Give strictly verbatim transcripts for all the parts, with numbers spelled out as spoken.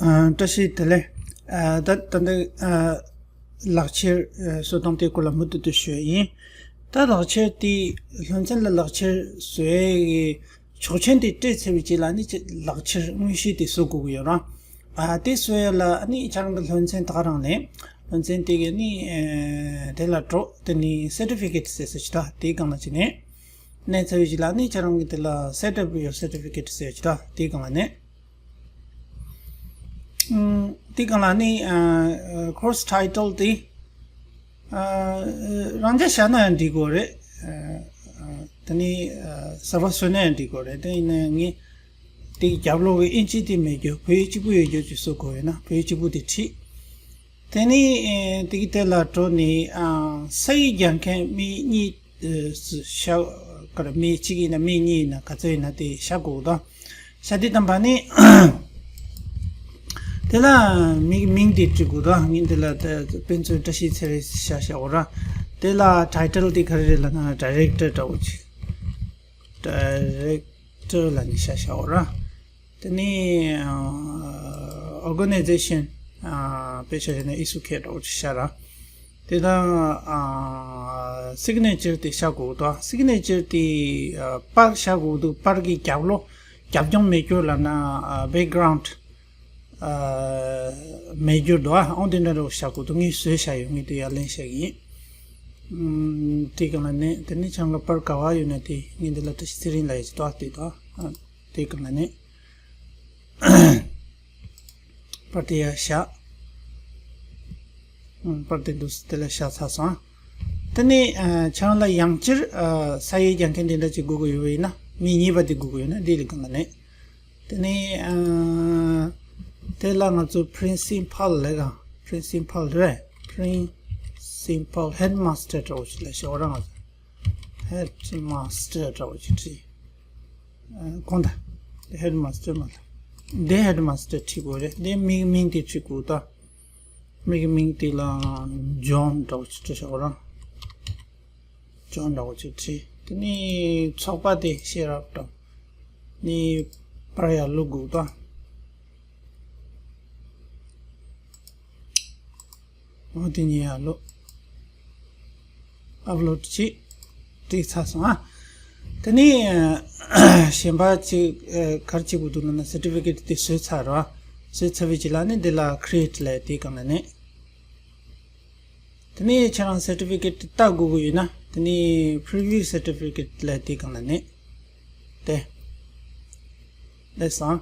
ཨ། བཀྲ་ཤིས་བདེ་ལེགས། ཨ། ད་ད་ལྟ་ཨ་ལག་ཁྱེར་ཨ་བཟོ་སྟངས་དེའི་སྐོར་ལ་མུ་མཐུད་དུ་ཞུ་ཡ་ཡིན། ད་ལག་ཁྱེར་དེ་སློབ་ཚན་ལ་ལག་ཁྱེར་བཟོ་ཡའི་ཆོག་མཆན་དེ་སྤྲད་ཚར་བའི་རྗེས་ལ་ནི་ཅི་ལག་ཁྱེར་དངོས་གཞི་དེ་བཟོ་དགོས་ཀྱི་ཡོད་རེད། ཨ། དེ་བཟོ་ཡ་ལ་ནི་ཁྱེད་རང་གི་སློབ་ཚན་ད་ག་རང་ནས་སློབ་ཚན་དེ་གའི་ནི་ཨ་དེ་ལ་འགྲོ། དེ་ནི་Certificate ཟེར་ས་ཅིག་ད་དེའི་སྒང་ལ་ཅིག་ནས། གནས་ཚར་བའི་རྗེས་ལ་ནི་ཁྱེད་རང་གི་དེ་ལ་Set up your certificate ཟེར་ཅིག་ད་དེའི་སྒང་ལ་ནས། ཨུམ། དེའི་སྒང་ལ་ནི་ཨ་Course title དེ་ཨ་རང་འཇགས་བཞག་ན་ཡང་འགྲིག་གི་རེད། ཨ་ཨ་དེ་ནི་ཨ་གསར་པ་བཟོས་ན་ཡང་འགྲིག་གི་རེད། དེ་ཡིན་ན་ངས་དེའི་རྒྱབ་ལོགས་ཀྱི་ཨིན་ཇི་དེ་མེད་རྒྱུ། བོད་ཡིག་གཅིག་པུ་ཡོད་རྒྱུ་ཅིག་བཟོ་དགོས་ཡོད་ན་བོད་ཡིག་གཅིག་པུ་དེ་བྲིས། དེ་ནི་ཨེ་དེ་གི་དེ་ལ་འགྲོ་ནི་ཨ་ས་ཡིག་སྦྱང་མཁན་མི་གཉིས་ཨེ་ཤ་ཀར་མི་གཅིག་ཡིན་ན་མི་གཉིས་ཡིན་ན་ག་ཚོད་ཡིན་ན་དེ་ཤ་དགོས་དང་། ཤ་དེ་དམ་པ་ནི་དེ་ལ་མི་མིང་དེ་བྲི་དགོས་དང་། ངས་དེ་ལ་དེ་དཔེ་མཚོན་བཀྲ་ཤིས་ཚེ་རིང་ཤ་ཤ་འོ་ར། དེ་ལ་title དེ་ག་རེ་རེད་ལབ་ན་Director འདྲ་བོ་ཅིག Director ལབ་ནི་ཤ་ཤ་འོ་ར། དེ་ནི་ཨ་organization ཨ་དཔེ་ཆ་བཞག་ན་ཨི་སུ་ཁེ་འདྲ་བོ་ཅིག་ཤ་ར། དེ་དང་ཨ་signature དེ་ཤ་དགོས་འདུག Signature དེ་ཨ་པར་ཤ་དགོས་འདུག་པར་གི་རྒྱབ་ལོགས་རྒྱབ་ལྗོངས་མེད་རྒྱུ་ལབ་ན་ཨ་background ཨ་མེད་རྒྱུ་འདུག་ཨ་འོ་དེ་འདྲ་འདྲ་བོ་ཤ་དགོས་འདུག་ངས་བཟོས་ཤ་ཡོད། ངས་དེ་ཡར་ལེན་ཤ་ཡིན། ཨུམ། དེ་སྒང་ལ་ནི་དེ་ནི་ཁྱེད་རང་གི་པར་ག་བ་ཡོད་ན་དེ་ངས་འདི་ལ་བཀྲ་ཤིས་ཚེ་རིང་ལབ་ཡ་ཅིག་འདུག་དེ་དང་ཨ་དེ་སྒང་ལ་ནི་པར་དེ་ཡར་བཞག་ཨུམ། པར་དེ་འདུག་སེ་དེ་ལ་བཞག་ཚར་སོང་། དེ་ནི་ཨ་ཁྱེད་རང་ལ་ཡང་བསྐྱར་ཨ་ས་ཡིག་སྦྱང་མཁན་དེ་འདྲ་ཅིག་དགོས་ཀྱི་ཡོད་པ་ཡིན་ན་མི་གཉིས་པ་དེ་དགོས་ཀྱི་ཡོད་ན་དེ་ལ་སྒང་ལ་ནི། དེ་ནས་ཨ་དེ་ལ་ང་ཚོ་principal ལབ་ག Principal རེད། Principal headmaster འདྲ་བོ་ཞིག་ལ་ཤོག་ར། ང་ཚོ་headmaster འདྲ་བོ་ཞིག་བྲིས། ཨ་གོང་ད་དེ་headmaster མ་ལ་དེ་headmaster བྲིས་དགོས་རེད། དེ་མིག་མིང་དེ་བྲིས་དགོས་ད། མིག་མིང་དེ་ལ་John འདྲ་བོ་ཞིག་བྲིས་ཤོག་ར། ཅོན་འདྲ་བོ་ཅིག་བྲིས། དེ་ནས་ཚོགས་པ་དེ་ཤེས་རབ་དང་ནི་པར་ཡར་བླུག་དགོས་དང་། འོ་དེ་གཉིས་ཡར་བླུག་ཨབ་ལོཌ་བྱས། བྲིས་ཚར་སོང་ཨ། དེ་ནས་གཞན་པ་ཅིག་ག་རེ་བྱེད་དགོས་འདུག་ལབ་ན་certificate དེ་བཟོས་ཚར་རོ། བཟོས་ཚར་བའི་རྗེས་ལ་ནི་འདི་ལ་create ལབ་དེའི་སྒང་ལ་ནི། དེ་ནས་ཁྱེད་རང་certificate ལྟ་དགོས་ཀྱི་ཡོད་ན་དེ་ནས་preview certificate ལབ་དེའི་སྒང་ལ་ནི། དེ། ལེགས་སོང་།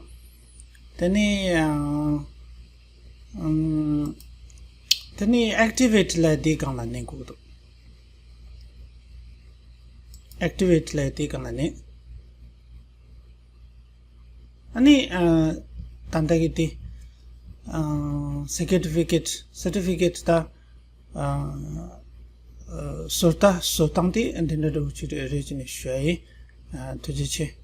དེ་ནས་ཨང་། ཨང་། དེ་ནས་activate ལབ་དེའི་སྒང་ལ་ནི་དགོས་འདུག activate ལབ་དེའི་སྒང་ལ་ནི། ཨ་ནི་ཨ་ད་ལྟ་གི་དེ་ཨ་certificate certificate ད་ཨ་ཨ་བཟོ་ལྟ་བཟོ་སྟངས་དེ་འདི་འདྲ་འདྲ་བོ་ཅིག་རེད་ཅེས་ནས་ཞུ་ཡ་ཡིན། ཨ་ཐུགས་རྗེ་ཆེ།